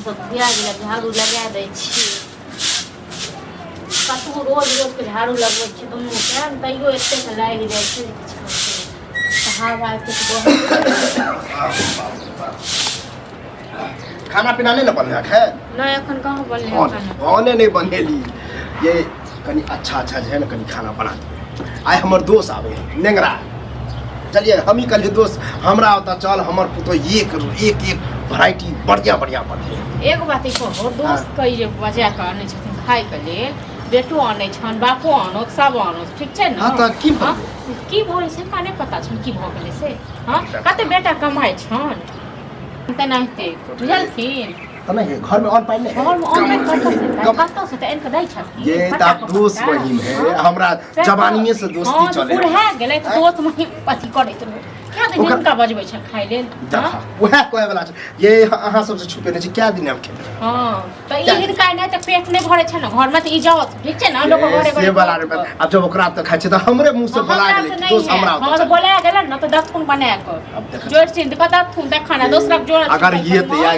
सब खुआ गेलै, झाड़ू लगा दै छियै। कतबो रोज रोजके झाड़ू लगबै छियै दुनू टाइम, तैयो एतेक लागि जाइ छै जे किछु कहू नहि। तऽ हवा एतेक बहै। खाना पीना नहि ने बनलै एखन? नहि, एखन कहाँ बनलै हँ खाना। खाने नहि बनेली। ये कनि अच्छा अच्छा जे है ने कनि खाना बना दियौ। आइ हमर दोस्त आबै है नेंगरा, चलिए। हम ही कहलिए दोस्त हमरा ओतऽ चल, हमर पुतोह एक एक एक वेराइटी बढ़िया बढ़िया बनलै। एगो बात ई कहू दोस्त के, जे बजा कऽ आनै छथिन खायके लेल, बेटो आनै छनि, बापो आनत, सब आनत, ठीक छै ने? हाँ, तऽ की भऽ हाँ, की भऽ गेलै से हुनका नहि पता छनि की भऽ गेलै से। हँ, कते बेटा कमाइ छनि तेनाहिते बुझलखिन। तऽ नहि घर में अन्न पानि नहि है? घरमे अन्न पानि कतऽ से एतै? कतऽ से तऽ आनि कऽ दै छथिन ये फटा तऽ कऽ दोस्त फटा। बहिन है। हाँ। हमरा से तऽ- जवानिये से दोस्ती हाँ, चले। बुढ़ा गेलै तऽ दोस्त महिम अथी करैत रहै। कए दिन हिनका बजबै छनि खाय लेल? देखा, उएह कहै वाला छै ये, अहाँ सबसे छुपेने छी, कए दिन हम खेबै? हँ, तऽ ई हिनका नहि तऽ पेट नहि भरै छै ने घरमे, तऽ ई जाओ, ठीक छै ने, लोक घरे से वाला रे बात। आब जब ओकरा तऽ खाइ छै तऽ हमरे मुँह से बोला गेलै कि दोस्त हमरा हँ, ओतऽ तऽ बोला गेलै ने तऽ दथुन बना कऽ आब देखै जोड़ चिन्ह कऽ दथुन तखन दोसरा जोड़। अगर ये तऽ या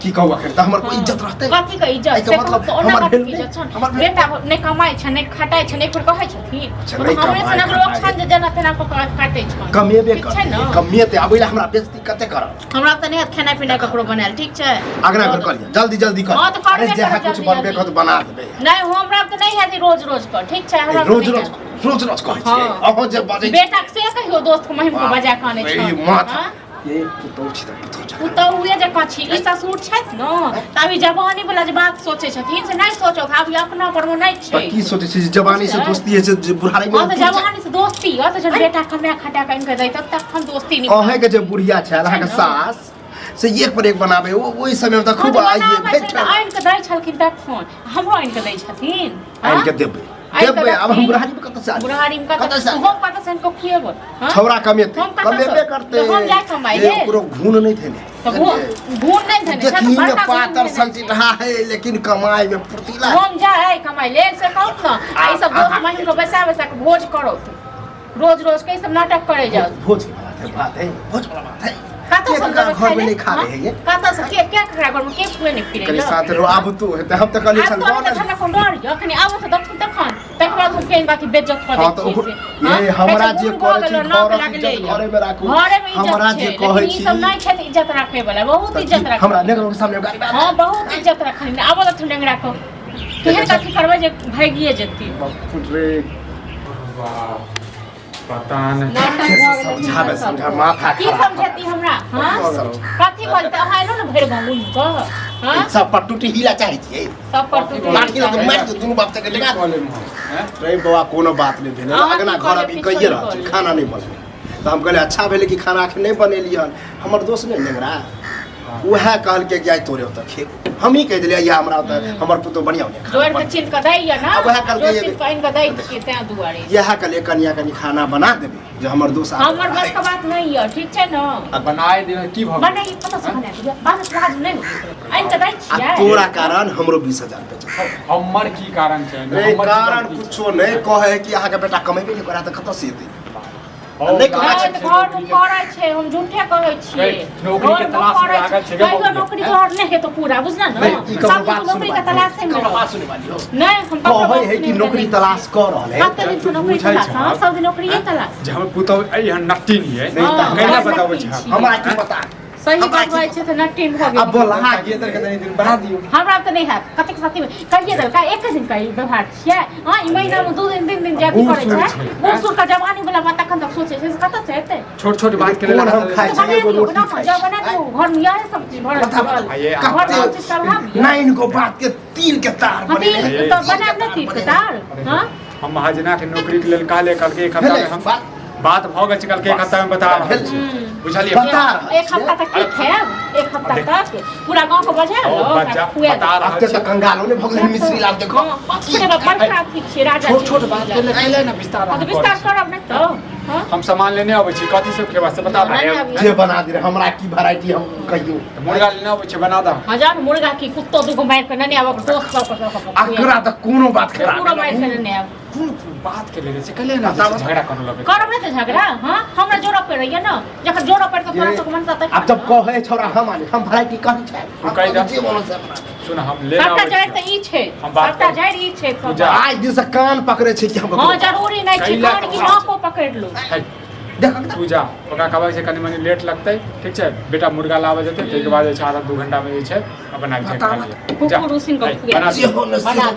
की कहू, अखन तऽ हमर कोई इज्जत रहतै? कथी के इज्जत? एहिके से मतलब कहू तऽ ओना हमर कथी भेल के नहि? इज्जत छनि? हमर भेल बेटा नहि कमाइ छै, नहि खटाइ छै, नहि फेर कहै छथिन। अच्छा, नहि हमरे कमाइ, सनक लोक खटाइ। छनि जे जेना तेना कऽ कऽ काटै छनि। कमेबे ठीक छै करतै ने? कमेतै। आब ओहि हमरा बेइज्जती कते करब? हमरा तऽ नहि हैत खेनाइ पिनाइ ककरो बनायल, ठीक छै? अगना घर कर लिअ, जल्दी जल्दी कर। हाँ, तऽ करबे अरे जहाँ करब कुछ जल्दी बनबे जल्दी। कर बना देबै। नहि, हमरा तऽ नहि हैत रोज रोज कऽ, ठीक छै? हमरा तऽ रोज नहि रोज हैत। रोज रोज कहै छियै। हाँ। अहाँ जे बजै छी। बेटाके से कहियो दोस्त के महिम के बजा कऽ आनै ई छनि। माथा हाँ? ये पुतहु छी तऽ पुतहु जकाँ। पुतहुए जकाँ छी। ई ससुर छथि ने तऽ अभी जवानी वाला जे बात सोचै छथिन से नहि सोचो, अभी अपना पर मे नहि तऽ छै। की सोचै छी जे जवानी से दोस्ती होइ छै जे बुढ़ारी हँ, मे तऽ जवानी से दोस्ती यऽ तऽ जब बेटा कमा खटा कऽ आनि कऽ दै तब तखन दोस्ती नहीं। अहें के जे बुढ़िया छल अहाँके छै ने? सास, से एक पर एक बनाबै। ओ ओहि समय मे तऽ खूब आइए बनाबै छै तऽ आनि कऽ दै छलखिन तखन, हमरो आनि कऽ दै छथिन। आनि कऽ देबै। आनि कऽ देबै। आब हम देथिन। बुढ़ारी मे कतऽ से आनब? बुढ़ारी मे कतऽ कतऽ से हम कतऽ से आनि कऽ खुएबै? हँ? छौड़ा कमेतै। हम कतऽ से? कमेबे करतै। तऽ हम जाय कमाइ ये लेल। ओकरो घून नहि भेलै। तऽ घून नहि धेने छै, तऽ देखी मे बड़का घून पातर धेने छै। संचिटहा है लेकिन कमाई में फुर्तीला है। हम जाय कमाइ लेल से कहू ने, आ ई सब दोस्त महिम के बैसा बैसा के भोज करत रोज रोज के, ई सब नाटक करे जाओ। भोज के बात है, बात है, भोज वाला बात है। कतऽ के से ककरा देबै घर खाय में लेल? नहीं खा हँ? रहे है ये। कतऽ से के के ककरा घर में के खुए नहीं फिरे कनि साथ रहो, आब तू हेतै, हम तऽ कहलियै आब छल तो बनल। हमरा कोन डर यऽ? कनि आबो तऽ देखू तखन, तकर बाद हम केहन बाकी बेज्जत कऽ दै हाँ, तऽ छियै ओकरो- से। हँ? ये हमरा कहै छै, जे बूढ़ भऽ करै छी, गेलौ, नाक घरक लागलै इज्जत यऽ। घरे में राखू। घरेमे इज्जत हमरा छै, जे लेकिन कहै ई छी सब नहि छै तऽ इज्जत राखै वाला, बहुत तऽ इज्जत की राखै। हमरा नेगरो के सामने गाड़ी बात। हँ, बहुत इज्जत रखनी। आबो तऽ नेंगरा कऽ केहन कथी करबै जे भागिए जेती। बाप रे। वाह, पता नहि। नाटक भऽ गेलै। समझाबे, समझा, माथा की खराब। समझेती हमरा? हँ, कथी बोलते? अहाँ एलहुँ ने भरि गाँव घुमि कऽ? हँ, सब पर टूटी हिला चाहै छियै। सब पर टूटी। लाठी लऽ कऽ मारि दियौ दुनू बाप से लगा। कऽ लेलहुँ हम, हैं? रे बौआ, कोनो बात नहि भेलै। अहाँ अगना की घर कहलियै? अभी किछो कहिए नहि रहल छै। कहलियै। खाना नहि बनलै तऽ हम कहलियै अच्छा भेलै कि खाना एखन नहि बनेलियै हन। हमर दोस्त नहि नेंगरा, उएह कहलकै कि आइ तोरे ओतऽ खेबो। हमही कहि देलियै या हमरा ओतऽ हमर पुतोह बढ़िआँ बढ़िआँ खाना जोड़ि कऽ बनबै। चिन्ह कऽ दैया ने। आब उएह कहलकै जोड़ि ये- चिन्ह कऽ आनि कऽ दै छियै ताहि दुआरे। इएह कहलियै कनिया कनि खाना बना देबै जे हमर दोस्त आबै। हमर बस के बात नहि यऽ, ठीक छै ने? आ बनाए दियौ, की भऽ गेल? बनाइए, कतऽ से बना दिअ? बात लाज नहि होइत? आनि कऽ दै आ छियै। तोरा कारण हमरो 20,000 रुपया छै। हमर की कारण छै? रे हमर की कारण गलती छै? कुछो नहि कहै कि अहाँके बेटा कमेबे नहि करा तऽ कतऽ से एतै? हौ, नहि कमाइ नहि तऽ घरमे करै छै, हम झूठे कहै छियै। नहीं, नौकरी के घरमे तलाश में करै लागल छै। छै गे कहियो बबुआ। नौकरी घर नहि हेतौ पूरा, बुझल ने? नहीं, ई ककरो सब बात नौकरी के सुनबा तलाशे में ककरो रह। बात सुनबा दियौ। नहि, हम ककरो कहै बात है कि सुनै नौकरी नहि। तलाश कऽ रहल है। कते दिन से तू नौकरी बुझै तलाश, छहक? हाँ, सब दिन नौकरिये तलाश। जे हमर पुतहु एहन नट्टी नहि है। नहीं, तऽ हाँ, कैला बड़ बताबै नट्टी छै? छी। हमरा की पता? सही हमरा बात की होइ छै तऽ नट्टी भऽ आ गेल। बोला कहिए देलकै तनी दिन बना दियौ। हमरा तऽ नहि हैत। कतेक साथी कहिए देलकै, एक दिन का ई व्यवहार छियै? हँ, ई महीनामे 2 दिन 3 दिन जाति बूढ़ करै सूढ़ छै। छै। बूढ़ सूढ़ के जवानी वाला बात अखन तक सोचै छै से कतऽ से हेतै? छोट छोट बात के लेल कोन हम खाइ तऽ छी? बना एगो दियौ रोटी ना, खाइ जब छी। बना दियौ, घरमे इएह सब चीज भरल बता, छै। आ ये घरमे कते ओ चीज सब आबि नाइन गो बात के तिल के तार हँ, बनेने तिल है। तऽ बनायब ने तिल के तार? हँ। हम महाजना के नौकरी के लेल कहले, कहलकै एक हफ्ता भेलै में हम बात? बात भऽ गेल छै, कहलकै एक हफ्ता में बता रहल छी। बुझलियै? बता रहल एक हफ्ता तक की खायब? एक हफ्ता तक पूरा गाँव के बजा ओ लो बच्चा खुआ बता आब रहल तऽ छी। कंगालो ने भऽ गेलै मिश्री लाल, देखो। बड़का अथी छियै, राजा छोट छियै। छोट बात के लेल कैले ने विस्तार हँ, तऽ अहाँ विस्तार करै छी। करब नहि तऽ। हाँ? हम सामान लेने अबै छी कथी सब खेबा से बता दे नहि आबी। जे बना दे हमरा की वैरायटी हम कहियो तऽ मुर्गा लेने अबै छी बना दह हाँ जान मुर्गा की कुत्तो दुगो मारि के नेने आब दोस्त सब के सब के अकरा तऽ कोनो बात खराब पूरा मारि के नेने आब कोन बात के लेने छै कले ना झगड़ा करऽ लगै करब नहि तऽ झगड़ा हाँ हमरा जोड़ा पड़ैया ना जखन जोड़ा पड़ि तऽ तोरा सबके मन तऽ आब जब कहै छौड़ा हम आने हम वैरायटी कही छै तू कहि दे। जे बोलो से बना दे। सुन हम लेने सबटा अबै जड़ि छी तऽ ई छै हम बात सबटा करब। जड़ि ई छै सब पूजा। आइ दिन से कान पकड़े छै कि हम हाँ जरूरी नहि छै कैला कान की नाको पकड़ि लू है, देखक तऽ तू जा ओकरा कहबै छै कनि मनि लेट लगतै ठीक छै बेटा मुर्गा लाबऽ जेतै ताहिके बाद जे छै आधा दू घंटामे जे छै अपन आबि बता, जाए कुकुर उसिन कऽ बना जे हो ने से बना